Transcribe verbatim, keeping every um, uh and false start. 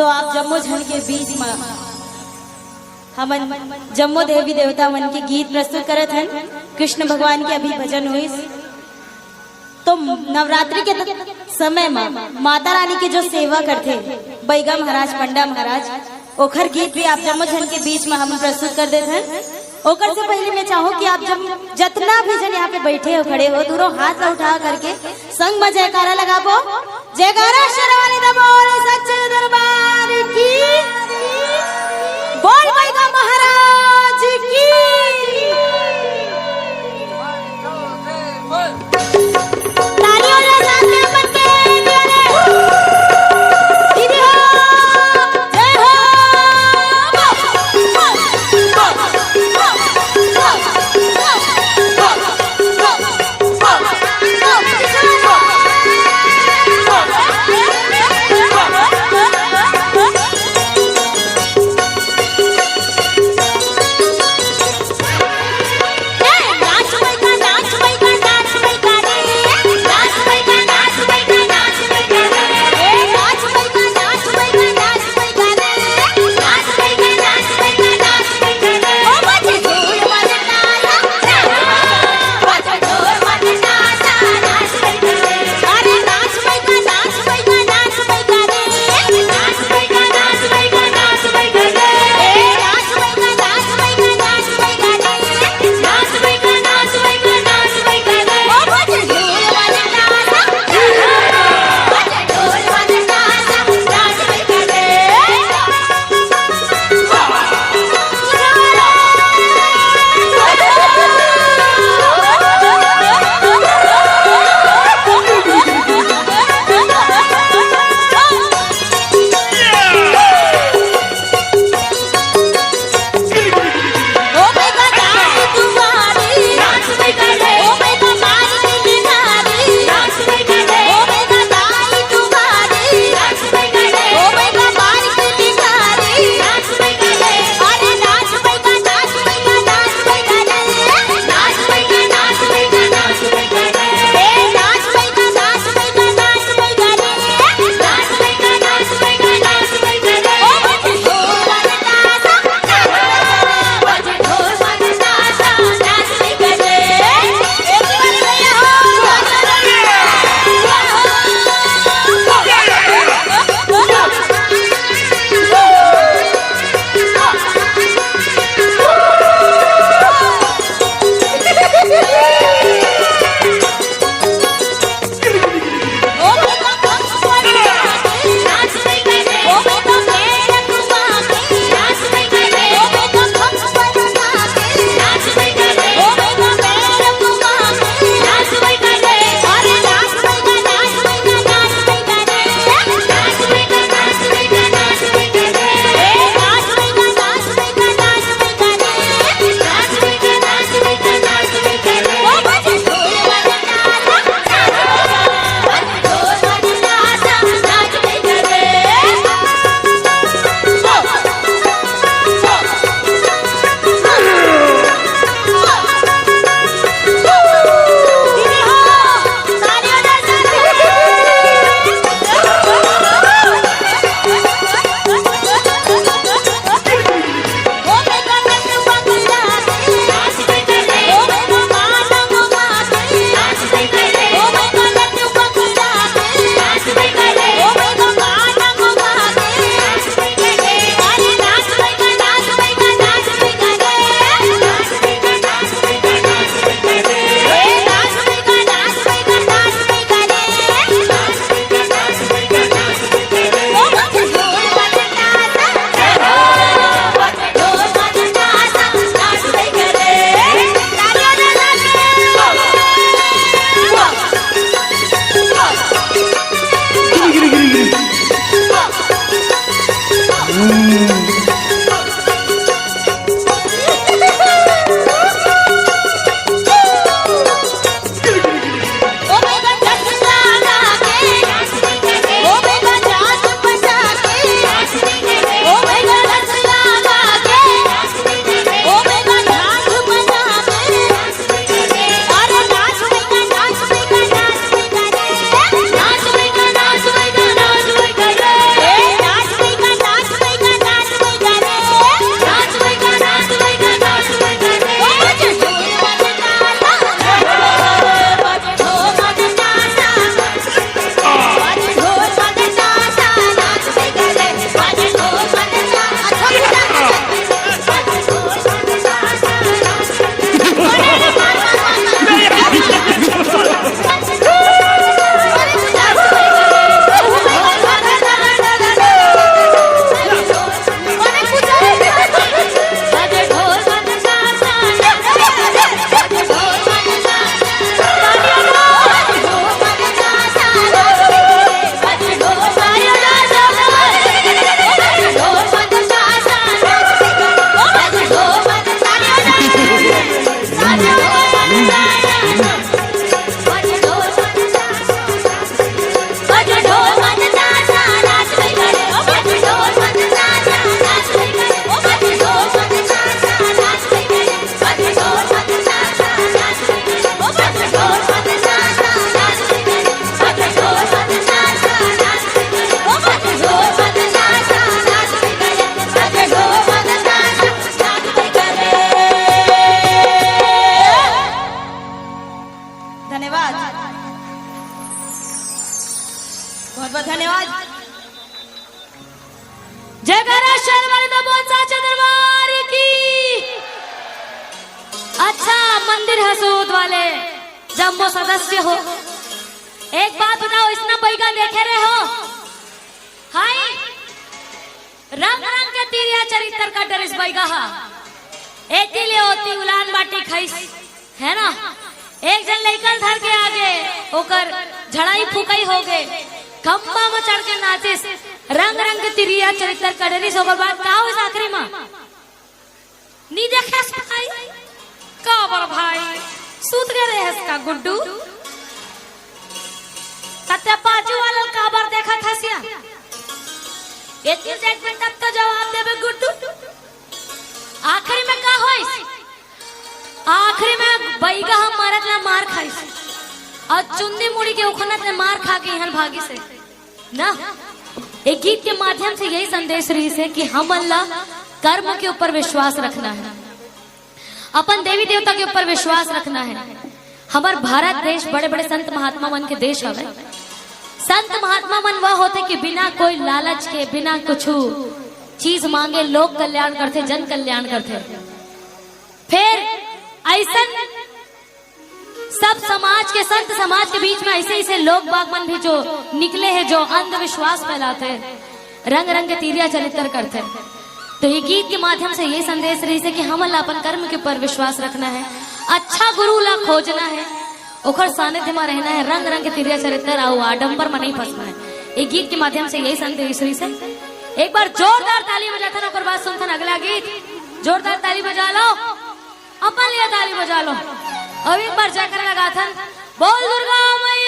तो आप जम्मो झन के बीच म हमन जम्मो देवी देवता मन के गीत प्रस्तुत करत हन। कृष्ण भगवान के अभी भजन होइस। तो नवरात्रि के समय म माता रानी के जो सेवा करथे, बैगा महाराज, पंडा महाराज, ओखर गीत भी आप जम्मो झन के बीच म हम प्रस्तुत कर देत हन। ओकर से पहले मैं चाहूँ कि आप जब, जतना भी जन यहाँ पे बैठे हो, खड़े हो, दूनों हाथ ला उठा करके संग म जयकारा लगाबो। जयकारा शेरावाली दा बोल, सच्चे दरबार की। बोल बैगा महाराज की। तालियों के साथ में अपन के दीदी हो, जय हो। सूद वाले जम्मो सदस्य हो, एक बात बताओ, इसना बइगा देखे रहे हो? हाय, रंग रंग के तिरिया चरित्र का डरिस बइगा हा। एती ले ओती उलान बाटी खाइस, है ना? एक झन लइका ल धर के आगे, ओकर झड़ाई फुकई होगे, खंभा म चढ़ के नाचिस, रंग रंग के तिरिया चरित्र का डरिस। ओकर बाद का होइस आखिरी म? नी देखेस भाई? काबर भाई, सूत गे रहेस का गुड्डू? त ते बाजू वाला ल काबर देखत हस या? एती देखबे तब तो जवाब देबे गुड्डू। आखिरी में का होइस? आखिरी में बइगा ह मरत ले मार खाइस अउ चुंदी मुड़ी के उखनत ले मार खा के इहन भागिस हे ना। ए गीत के माध्यम से यही संदेश रहिस हे कि हमन ला कर्म के ऊपर विश्वास रखना हे, अपन देवी देवता के ऊपर विश्वास रखना हे। हमर भारत देश बड़े बड़े संत महात्मा मन के देश हवे। संत महात्मा मन वह होथे कि बिना कोई लालच के, बिना कुछु चीज मांगे लोक कल्याण करथे, जन कल्याण करथे। फेर अइसन सब समाज के, संत समाज के बीच में अइसे अइसे लोग बाग मन भी जो निकले हे, जो अंधविश्वास फैलाथे, रंग रंग के तिरिया चरित्र करथे। तो ये गीत के माध्यम से ये संदेश रहिस हे कि हमन ला अपन कर्म के ऊपर विश्वास रखना हे। अच्छा गुरु ला खोजना हे, ओकर सानिध्य में रहना हे, रंग रंग के तिरिया चरित्र अउ आडंबर में नहीं फंसना हे। ये गीत के माध्यम से यही संदेश रहिस हे। एक बार जोरदार ताली बजाथन, ओकर बाद सुनथन अगला गीत। जोरदार ताली बजा लो, अपन लिए ताली बजा लो। अब एक बार जयकारा लगाथन, बोल दुर्गा मैया